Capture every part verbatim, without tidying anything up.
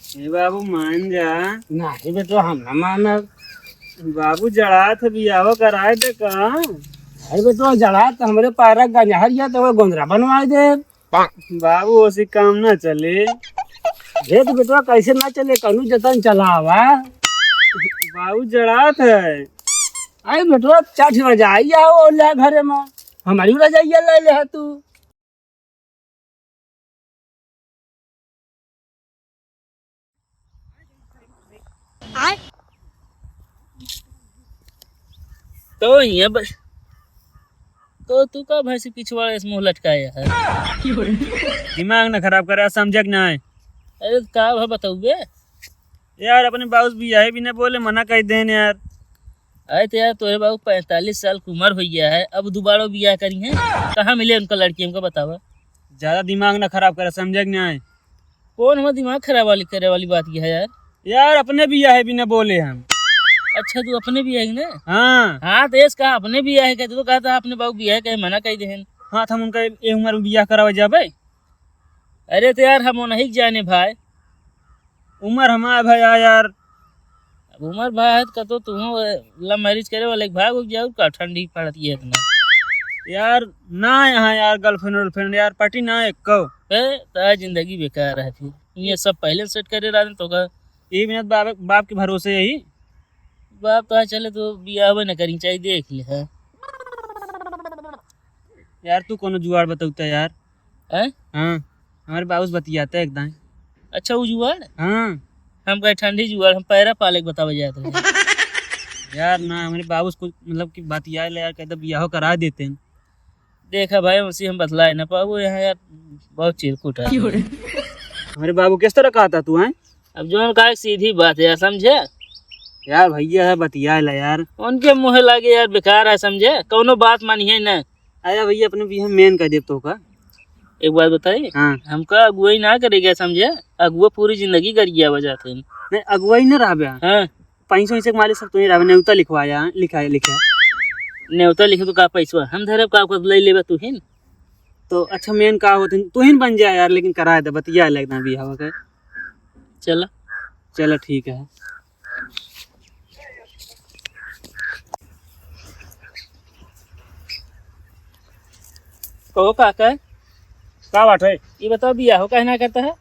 ए बाबू, मान जा। नाही बेटवा, हम ना मानब। बाबू, जड़ात है, बियाहो कराए दे का? अरे बेटवा, जड़ात तो हमरे पारा गंजहरिया तो वो गोंदरा बनवाए दे। बाबू, ओसी काम ना चले। ये तो बेटवा कैसे ना चले, कनु जतन चलावा। बाबू, जड़ात है। अरे बेटवा, चार ठे रजाई आओ ले घरे में, हमारी रजाइया ले ले है तू। तो हियाँ बस, तो तू का भैंसी पिछवाड़े से मुँह लटकाया है? दिमाग ना खराब करे, समझे कि नहीं? अरे तो का भा बताऊबे? यार, अपने बाबू से बियाहे भी ना बोले, मना कर देन यार। अरे तो यार, तोरे बाबू पैंतालीस साल की उम्र हो गया है, अब दोबारा बियाह करी है? कहाँ मिले उनका लड़की, हमको बतावा। ज्यादा दिमाग ना खराब करे, समझे कि नहीं? कौन हमारा दिमाग खराब वाली, करे वाली बात की है यार? यार, अपने बियाहे भी ना बोले हम। अच्छा, तू अपने बियाहे ना? हाँ। हाँ, तो ऐस कहा अपने बियाहे, कहते तो कहता अपने बाबू बियाहे कहे मना कर देन। हाँ, तो हम उनका ये उम्र में बियाह करावे जाबे? अरे तो यार, हम नहीं जाने भाई। उमर हमार भाई आ यार। अब उमर भाई है तो कतो तुहूँ love marriage करे वाले के भाग हो गया, और का ठंडी पड़त ये इतना? यार ना, यहाँ यार girlfriend वर्लफ्रेंड यार पटी ना एक को। ए, तो जिंदगी बेकार है फिर। ये सब पहले सेट करे रहते तो का? ये बिना बाप, बाप के भरोसे यही। बाप तो चले तो बियाह न करी, चाहे देख ले है। यार तू कोनो जुआड़ बतौता यार। हैं? हाँ, हमारे बाबू से बतियाते एकदम। अच्छा, वो जुआड़? हाँ। हम कहे ठंडी जुआड़, हम पैरा पाले के बतावे जात रहे। यार ना, हमारे बाबू से कुछ मतलब कि बतिया ले यार, कहते बियाहो करा देते हैं। देखा भाई, उसी हम बतलाए ना पाबो यहाँ यार, बहुत चिरकुट है। हमारे बाबू किस तरह कहा था तू, हैं? अब जौन का एक सीधी बात है यार, समझे? यार भैया है, बतिया ला यार। उनके मुँह लागे यार, बेकार है, समझे? कौनो बात मानिए ना। अरे भैया, अपने बियाह मेन कर देब तो का? एक बात बताई? हाँ। हमका अगुवाई ना करेगा, समझे? अगुआ पूरी जिंदगी गरिया बजाते हैं। नहीं, अगुवाई ना रहबे। हाँ। पैसों वैसे के मालिक सब तो ही रहबे, न्योता लिखवाया, लिखाया, लिखा। न्योता लिखे तो का पैसवा हम धरब, का ओकर ले लेबे तू ही न? तो अच्छा, मेन का होत है, तू ही न बन जाए यार, लेकिन कराए दे, बतिया ले एकदम बियाह के। चला। चला, ठीक है। कहो काका, का बात है? ये बताओ, बियाह हो काहे ना करता है?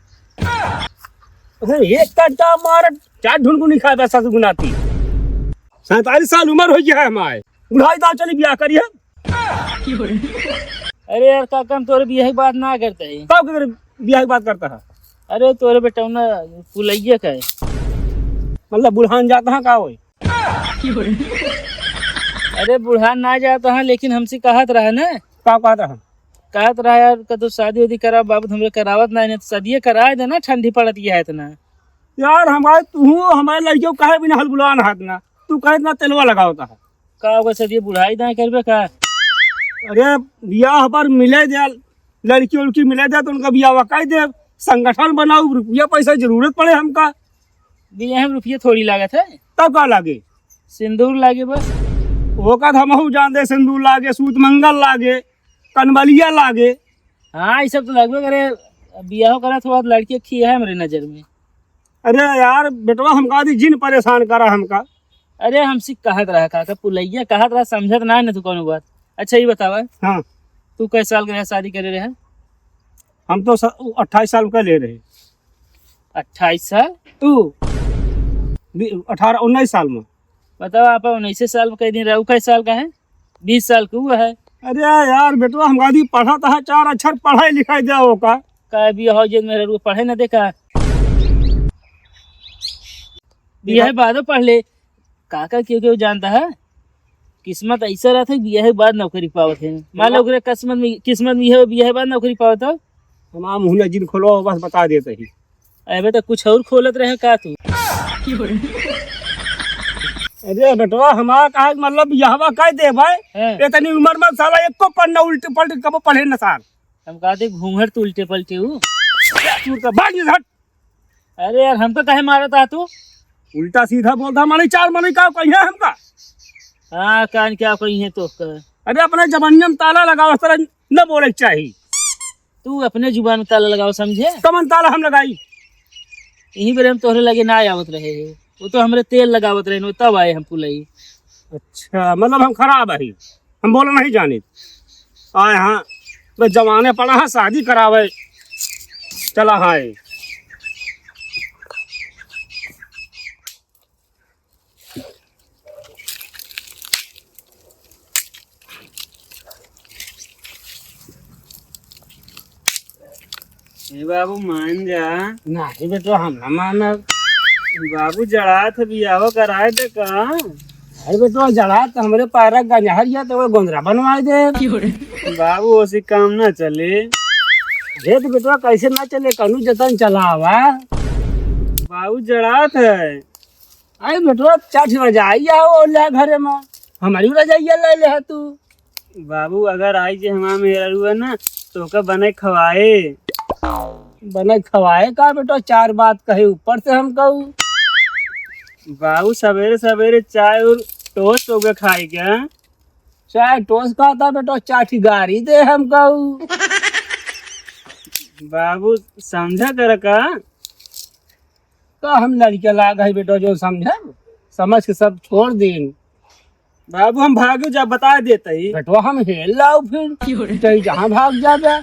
अरे, एक घंटा मार, चार ढुनकुनी खाए बस सासू गुनाती। सैंतालीस साल उम्र हो गया है हमारे, बुढ़ाई दाव चली बियाह करी है। अरे यार काका, हम तोरे बियाह की बात ना करते हैं। तब के बियाह की बात करता है? अरे तोरे बेटौना पुलैया का है। मतलब बुढ़ान जाता है का होई? अरे बुढ़ान ना जाता है, लेकिन हमसे कहत रहा ना। का कहत रहा? कहत रहा यार, कतो शादी उदी करा बाबू, हमरे करावत ना है, नहीं तो शादिये कराए देना, ठंडी पड़त गया है इतना। यार हमारे, तू हमारे लड़कियों को काहे बिना हलबुलान हाथ ना, तू कहे इतना तेलवा लगावता है। का होगा सर, ये बुढ़ाई दाएं करबे का? अरे, बियाह पर मिले दे, लड़की उड़की मिले दे तो उनका बियाह कर दे, संगठन बनाओ, रुपया पैसा जरूरत पड़े हमका। बियाह में रुपया थोड़ी लागत है। तब का लागे? सिंदूर लागे बस। ओका तो हमहू जान दे, सिंदूर लागे, सूत मंगल लागे, कनबलिया लागे। हाँ, ये सब तो लगबे करे। बियाह करा थोड़ा लड़की खी है हमरे नजर में। अरे यार बेटवा, हमका दी जिन परेशान करा हमका। अरे हमसे कहत रहा काका, पुलैया कहत रहा, समझत ना है ना तू कौनो बात। अच्छा ये बतावा, हाँ। तू कै साल के रहे शादी करे रहे? हम तो स-, अट्ठाईस साल का ले रहे। अट्ठाईस साल? तू? बी-, अठारह, उन्नीस साल में। बतावा आप उन्नीस साल में कई दिन रहे, उ कै साल का है? बीस साल के हुआ है। अरे यार बेटवा, हम गादी पढ़त है, चार अक्षर पढ़ाई लिखाई दे ओका। का बियाह हो जे मेरे रुआ पढ़े न देखा? बियाह बियाह बादो पढ़ ले। काका क्यों क्यों जानता है? किस्मत ऐसा रहता है, बियाह के बाद नौकरी पावत है। मान लो ओकरे किस्मत में, किस्मत में यह बियाह के बाद नौकरी पावत हो। हमारा मुँह न जिन खोलो, बस बता देते ही। अबे तो कुछ और खोलत रहे का तू? अरे बेटवा, हमारा कहा कि मतलब बियाहवा कर दे भाई। हाँ। इतनी उम्र में साला एको पन्ना उल्टे पलटे कबो पढ़े न सार। हम कहा थे घूंघट तू उल्टे पलटे हूँ। तू तो भाग इधर। अरे यार, हमको काहे मारत है तू? उल्टा सीधा बोलता, माने चार माने का कही है हमका? हाँ, कान क्या कही है तो कर। अरे अपने जबानिया में ताला लगाओ, इस तरह न बोले के चाही। तू अपने जुबान में ताला लगाओ, समझे? कमन ताला हम लगाई? यही बेरे हम तोहरे लगे ना आवत रहे हैं। वो तो हमरे तेल लगावत रहे, तब आए हम पुलई। अच्छा, मतलब हम खराब है, हम बोला नहीं जानित। आए हाँ, बस जवाने पड़ा है, शादी करावे चला है। ए बाबू, मान जा। नाही बेटवा, हम ना मानब। बाबू, जड़ात है, बियाहो कराए दे का? अरे बेटवा, जड़ात हमरे पैरा गंजहरिया तो वो गोंदरा बनवाए दे। बाबू, ओसी काम ना चले। अरे तो बेटवा, कैसे ना चले, कनु जतन चलावा। बाबू, जड़ात है। अरे बेटवा, चार ठे रजाई आओ ले घरे में, हमारी रजाइया ले ले है तू। बाबू, अगर आई जे हमार मेहरारू है ना, तो ओका बने खवाए। बने खवाए का बेटवा, चार बात कहे ऊपर से हम कहू। बाबू, सवेरे सवेरे चाय और टोस्ट ओके खाए क्या? चाय टोस्ट खाता बेटवा, चार ठी गारी दे हम कहू। बाबू, समझा कर का? तो हम लड़के लाग है बेटो, जो समझे, समझ के सब छोड़ दीन। बाबू, हम भागो जा, बता देते ही। बेटवा, हम हेल लाओ फिर, क्यों रे? चाहे जहाँ भाग जाबे।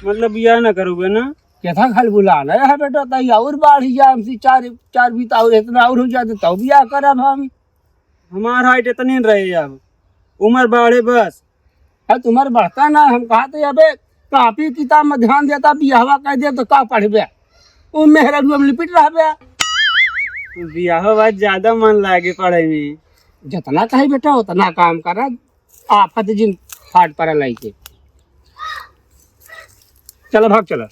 मतलब, बियाह ना करोगे ना? कैसा खाली बुलाना है बेटो, तई और बाढ़ जा, हमसे चार, चार बीता और इतना और हो जाते, तब बियाह करब हम। हमार हाइट इतनी न रहे अब, उम्र बाढ़े बस। अब तुम्हार बढ़ता ना, हम कहा तो अबे कापी किताब में ध्यान देता, बियाहवा कर दे तो का पढ़बे? वो मेहरारू में लिपट रहबे। बियाह बाद ज्यादा मन लागे पढ़े में। जितना कहे बेटा उतना काम कर, आफत जिन फाट पर लाई के। चला भाग चला।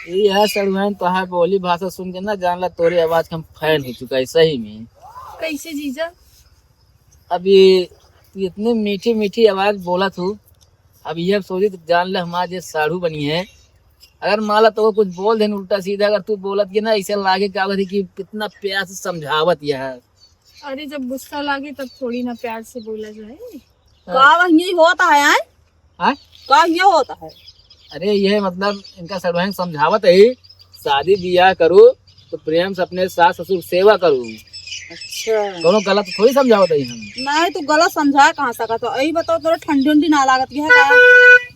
ई है सड़ुआइन, तोहार बोली भाषा सुन के ना, जान ला तोरे आवाज के हम फैन हो चुका है सही में। कैसे जीजा? अब ये तू इतने मीठी मीठी आवाज बोलत हो, अब ये सोची तो जान ले हमार जे साढ़ू बनी है। अगर मान ला तो कुछ बोल देन उल्टा सीधा, अगर तू बोलत के ना ऐसे लागे क्या होती कि कितना प्यार से समझावत यह है। अरे, जब गुस्सा लागे तब थोड़ी ना प्यार से बोला जाए। हाँ। का वह ये होता है, आय? आय? का ये होता है? अरे, ये मतलब इनका सड़ुआइन समझावत है, शादी बियाह करो तो प्रेम से अपने सास ससुर सेवा करो। अच्छा। कोनो गलत थोड़ी समझावत है हम। नहीं, तू गलत समझा कहाँ सकत हो? यही बताओ, तोरा ठंडी उंडी ना लागत है का?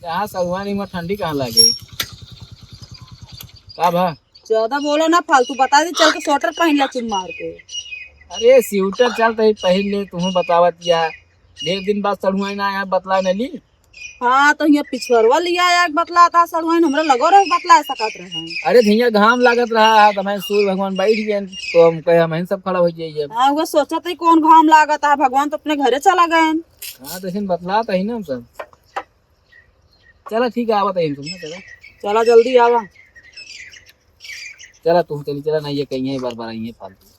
कहाँ सड़ुआइन, इमा ठंडी कहाँ लागे? का भा? ज्यादा बोला ना, फालतू बता दे, चल के स्वेटर पहन ले चुन मार के। अरे स्वेटर चल तही पहन ले, तुहूँ बतावत या। ढेर दिन बाद सड़ुआइन आया, बतला न ली। हाँ, तो यहाँ पिछुअरवा लिया आया, बतलाता सड़ुआइन, हमरा लगो रहे बतला सकत रहे। अरे धैया घाम लागत रहा है, तो मैं सूर्य भगवान बैठ गए, तो हम कहे हम सब खड़ा हो जाइए। हाँ, वो सोचत है कौन घाम लागत है, भगवान तो अपने घरे चला गए। हाँ, तो ऐसे बतलाता ही ना हम सब। चला ठीक है, आवत है हम सब ना, चला। चला जल्दी आवा। चला तू चली, चला, नहीं ये कहीं है, बार बार आई है फालतू।